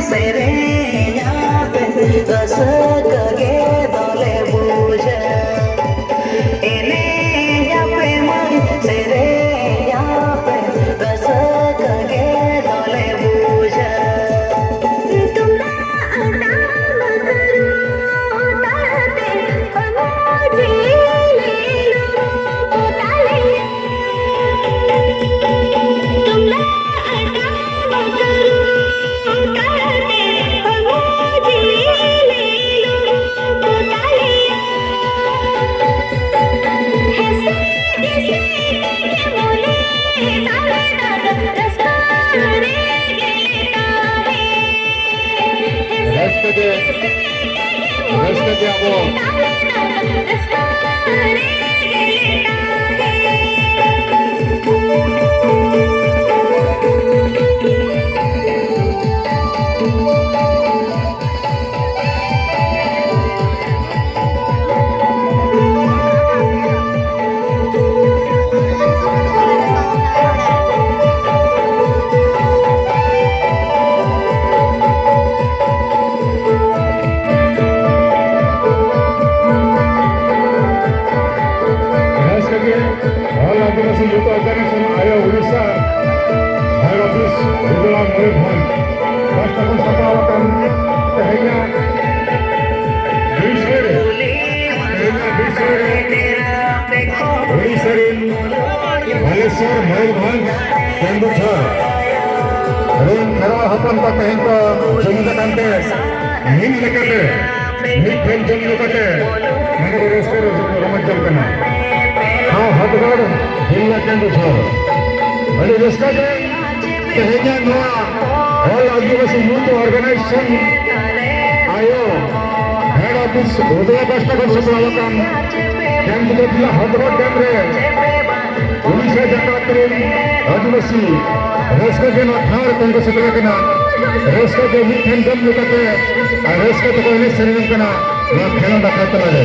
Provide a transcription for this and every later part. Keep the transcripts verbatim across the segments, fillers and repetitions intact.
ᱥᱮᱨᱮᱧᱟᱯᱮ, ᱨᱟᱹᱥᱠᱟᱹ ᱜᱮ ᱫᱚᱞᱮ ᱵᱩᱡᱟ᱾ ᱮᱱᱮᱡᱟᱯᱮ ᱢᱟᱹᱭ, ᱥᱮᱨᱮᱧᱟᱯᱮ, ᱨᱟᱹᱥᱠᱟᱹ ᱜᱮ ᱫᱚᱞᱮ ᱵᱩᱡᱟ᱾ ᱛᱩᱢᱫᱟᱜ ᱴᱟᱢᱟᱠ ᱨᱩ ᱛᱟᱞᱟᱛᱮ ᱦᱚᱲᱢᱚ ᱡᱤᱣᱤ ᱞᱮ ᱞᱩᱜᱩ ᱛᱟᱞᱮᱭᱟ᱾ ᱛᱩᱢᱫᱟᱜ ᱨᱟᱹᱥᱠᱟᱹ ᱜᱮ, ᱨᱟᱹᱥᱠᱟᱹ ᱜᱮ ᱟᱵᱚ᱾ ᱠᱷᱟᱥ ᱠᱟᱛᱮ All Adivasi Youth Organization, ᱟᱭᱳ ᱩᱲᱤᱥᱥᱟ, head office, ᱜᱩᱡᱽᱨᱟᱴ, ᱢᱚᱭᱩᱨᱵᱷᱚᱸᱡᱽ ᱯᱟᱦᱴᱟ ᱠᱷᱚᱱ ᱥᱟᱯᱲᱟᱣ ᱟᱠᱟᱱ ᱛᱮᱦᱮᱧᱟᱜ ᱵᱤᱥᱚᱭ ᱨᱮ, ᱛᱮᱦᱮᱧᱟᱜ ᱵᱤᱥᱚᱭ ᱨᱮ ᱩᱲᱤᱥᱥᱟ ᱨᱮᱱ ᱵᱟᱞᱮᱥᱚᱨ, ᱢᱚᱭᱩᱨᱵᱷᱚᱸᱡᱽ, ᱠᱮᱱᱫᱩᱡᱷᱚᱨ ᱨᱮᱱ ᱠᱷᱮᱨᱣᱟᱲ ᱦᱚᱯᱚᱱ ᱠᱚ ᱛᱮᱦᱮᱧ ᱠᱚ ᱡᱩᱢᱤᱫ ᱟᱠᱟᱱ ᱛᱮ ᱢᱤᱫ ᱞᱮᱠᱟᱛᱮ ᱢᱤᱫ ᱴᱷᱮᱱ ᱡᱩᱢᱤᱫ ᱠᱟᱛᱮ ᱱᱚᱰᱮ ᱨᱟᱹᱥᱠᱟᱹ ᱨᱚᱢᱚᱡ ᱡᱚᱝ ᱠᱟᱱᱟ᱾ ᱦᱟᱣ ᱦᱚᱛᱜᱚᱲ, ᱦᱤᱞᱞᱟ, ᱠᱮᱱᱫᱩᱡᱷᱚᱨ᱾ ᱟᱹᱰᱤ ᱨᱟᱹᱥᱠᱟᱹ ᱜᱮ ᱛᱮᱦᱮᱧᱟᱜ ᱱᱚᱣᱟ All Adivasi Youth Organization ᱟᱭᱳ head office ᱩᱫᱽᱭᱟ ᱯᱟᱥᱴᱟ ᱠᱷᱚᱱ ᱥᱟᱯᱲᱟᱣ ᱟᱠᱟᱱ ᱠᱮᱱᱫᱩᱡᱷᱚᱨ ᱦᱚᱛᱜᱚᱲ ᱰᱮᱢ ᱨᱮ ᱩᱲᱤᱥᱥᱟ ᱡᱟᱠᱟᱛ ᱨᱮᱱ ᱟᱹᱫᱤᱵᱟᱹᱥᱤ ᱨᱟᱹᱥᱠᱟᱹ ᱜᱮ ᱱᱚᱣᱟ ᱴᱷᱟᱶ ᱨᱮ ᱛᱮᱦᱮᱧ ᱠᱚ ᱥᱮᱴᱮᱨ ᱟᱠᱟᱱᱟ᱾ ᱨᱟᱹᱥᱠᱟᱹ ᱜᱮ ᱢᱤᱫ ᱴᱷᱮᱱ ᱡᱚᱢ ᱧᱩ ᱠᱟᱛᱮ ᱟᱨ ᱨᱟᱹᱥᱠᱟᱹ ᱛᱮᱠᱚ ᱮᱱᱮᱡ ᱥᱮᱨᱮᱧ ᱠᱟᱱᱟ ᱱᱚᱣᱟ ᱠᱷᱮᱞᱳᱸᱰ ᱟᱠᱷᱲᱟ ᱛᱟᱞᱟᱨᱮ᱾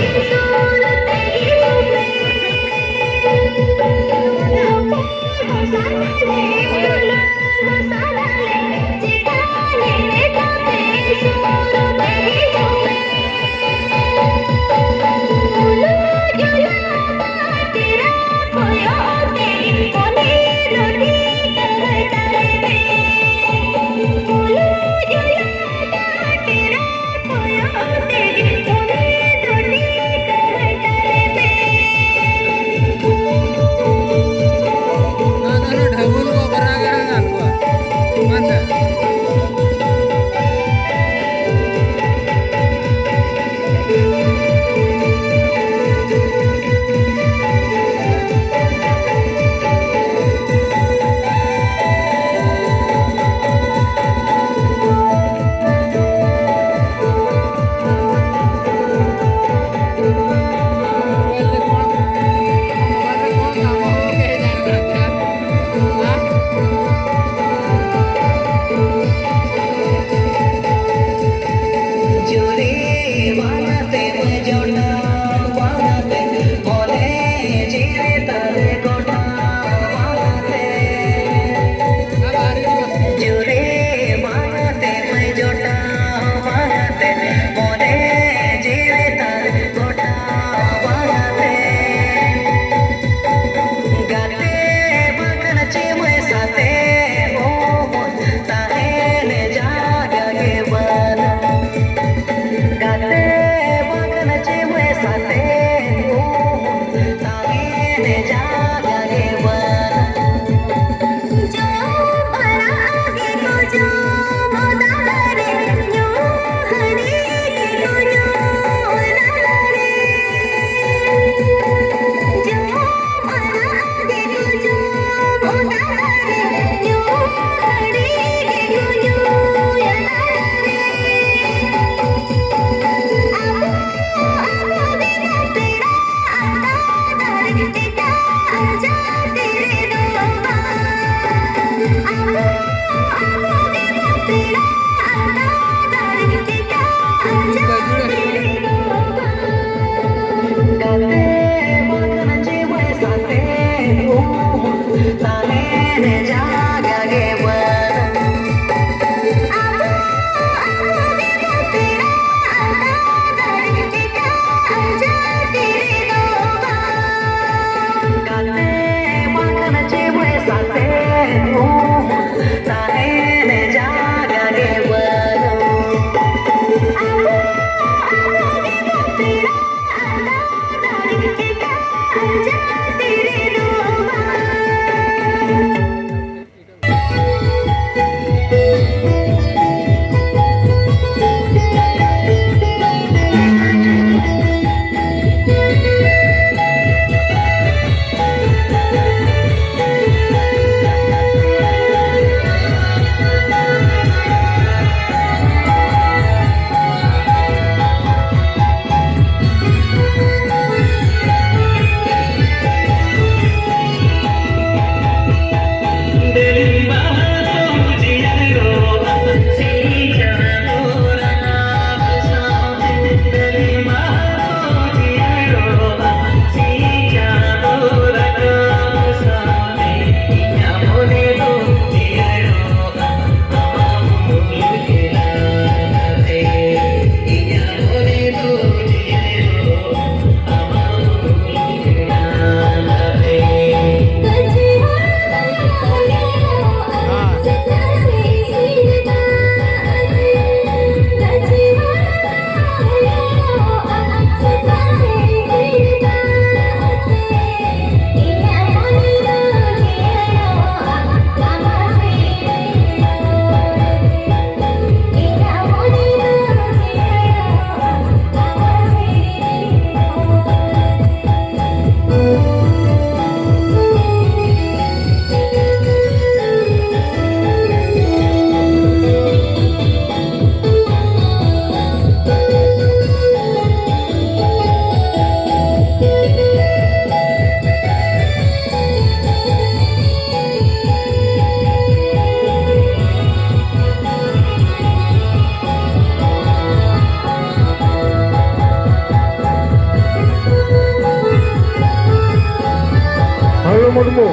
ᱢᱩᱨᱢᱩ,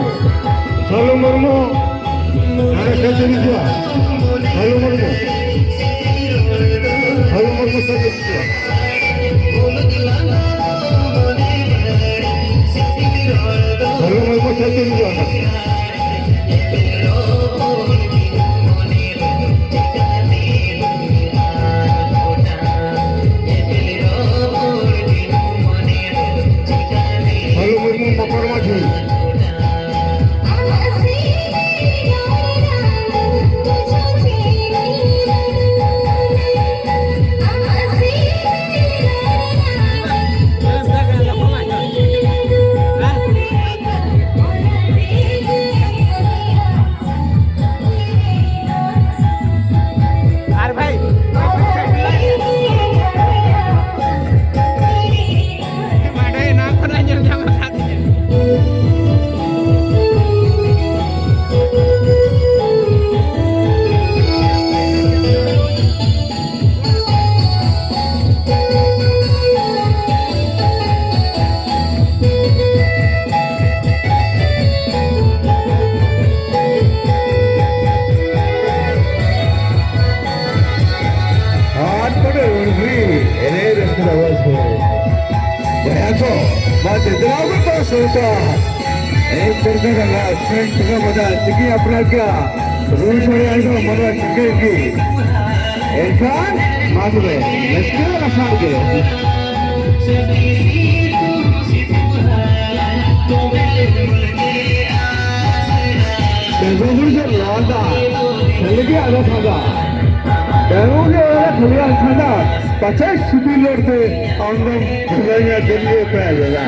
ᱥᱟᱞᱩ ᱢᱩᱨᱢᱩ, ᱟᱨ ᱥᱮ ᱪᱮᱫ ᱦᱤᱡᱩᱜᱼᱟ? ᱥᱟᱞᱩ ᱢᱩᱨᱢᱩ, ᱥᱟᱞᱩ ᱢᱩᱨᱢᱩ ᱥᱮ ᱪᱮᱫ ᱦᱤᱡᱩᱜᱼᱟ? ᱥᱟᱞᱩ ᱢᱩᱨᱢᱩ ᱥᱮ ᱪᱮᱫ ᱦᱤᱡᱩᱜᱼᱟ? ᱥᱟᱞᱩ ᱢᱩᱨᱢᱩ ᱢᱚᱠᱚᱨ ᱢᱟᱹᱡᱷᱤ᱾ ᱟᱨ ᱵᱷᱟᱭ, ᱢᱟᱰᱮ ᱱᱚᱣᱟ ᱠᱷᱚᱱᱟᱜ ᱧᱮᱞ ᱧᱟᱢ ᱟᱠᱟᱫ ᱛᱤᱧᱟᱹ᱾ ᱦᱟᱴ ᱠᱚᱨᱮ ᱨᱩᱸᱰᱨᱤ ᱮᱱᱮᱡ ᱨᱟᱹᱥᱠᱟᱹ ᱟᱣᱟᱡ ᱠᱚ᱾ ᱵᱚᱭᱦᱟ ᱠᱚ, ᱢᱟ ᱪᱮᱛᱱᱟ ᱵᱚᱱ ᱥᱟᱶᱛᱟ᱾ ᱮᱱᱮᱡ ᱯᱟᱹᱨᱠᱟᱹᱣ ᱨᱮᱱᱟᱜ ᱥᱮᱨᱮᱧ ᱛᱮᱜᱮ ᱢᱟᱱᱮ ᱪᱤᱠᱤ ᱟᱯᱱᱟᱨ ᱜᱮᱭᱟ᱾ ᱨᱩ ᱥᱟᱰᱮ ᱟᱸᱡᱚᱢ ᱢᱟᱱᱮ ᱴᱷᱤᱠᱟᱹᱭ ᱜᱮ᱾ ᱮᱱᱠᱷᱟᱱ ᱢᱟ ᱛᱚᱵᱮ ᱨᱟᱹᱥᱠᱟᱹ ᱞᱟᱥᱟᱲ ᱜᱮ᱾ ᱵᱮᱸᱜᱚᱞ ᱜᱩᱨᱤᱡ ᱞᱟᱸᱫᱟ, ᱠᱷᱟᱹᱞᱤ ᱜᱮ ᱟᱫᱚ ᱥᱟᱫᱟ᱾ ᱵᱮᱸᱜᱚᱞ ᱜᱮ ᱚᱱᱟ ᱠᱷᱟᱹᱞᱤ ᱟᱨ ᱥᱟᱫᱟ, ᱯᱟᱪᱮ ᱥᱩᱫᱤ ᱞᱚᱲᱛᱮ ᱟᱢᱫᱚᱢ ᱠᱷᱩᱞᱟᱹᱧᱟ ᱫᱩᱱᱤᱭᱟᱹ ᱯᱮ ᱞᱮᱫᱟ᱾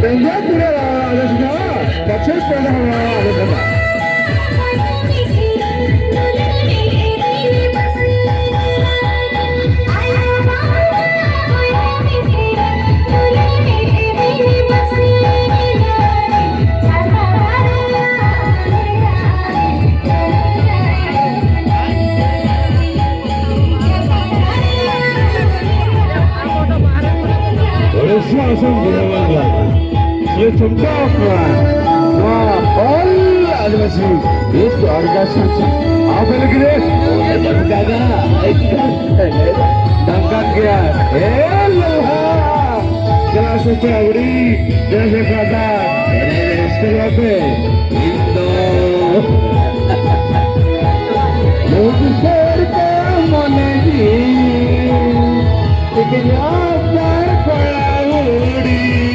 ᱵᱮᱸᱜᱚᱞ ᱜᱩᱨᱤᱡ ᱟᱫᱚ ᱥᱟᱫᱟ, ᱯᱟᱪᱮ ᱯᱮ ᱟᱫᱚ ᱥᱟᱫᱟ᱾ ᱨᱟᱹᱥᱤᱭᱟ ᱟᱥᱟᱢ ᱜᱚᱱᱚ ᱵᱟᱝᱞᱟ, ᱥᱮᱞᱮᱫ ᱥᱟᱢᱴᱟᱣ ᱠᱚᱣᱟ ᱱᱚᱣᱟ all ᱟᱹᱫᱤᱵᱟᱹᱥᱤ youth organization ᱟᱯᱮ ᱞᱟᱹᱜᱤᱫ ᱨᱮ ᱫᱟᱫᱟ ᱫᱟᱢᱠᱟᱱ ᱜᱮᱭᱟ᱾ ᱮ ᱞᱚᱞᱦᱟ, ᱫᱮᱞᱟ ᱥᱮ ᱪᱟᱣᱲᱤ, ᱫᱮᱞᱟ ᱥᱮ ᱯᱟᱛᱟ, ᱮᱱᱮᱡ ᱨᱟᱹᱥᱠᱟᱹ ᱟᱯᱮ᱾ ᱤᱧ ᱫᱚ ᱞᱩᱛ ᱥᱮᱨ ᱛᱮ ᱢᱚᱱᱮ ᱡᱤᱣᱤ ᱛᱤᱠᱤᱱ ᱟᱯᱱᱟᱨ ᱠᱚᱲᱟ ᱩᱲᱤ᱾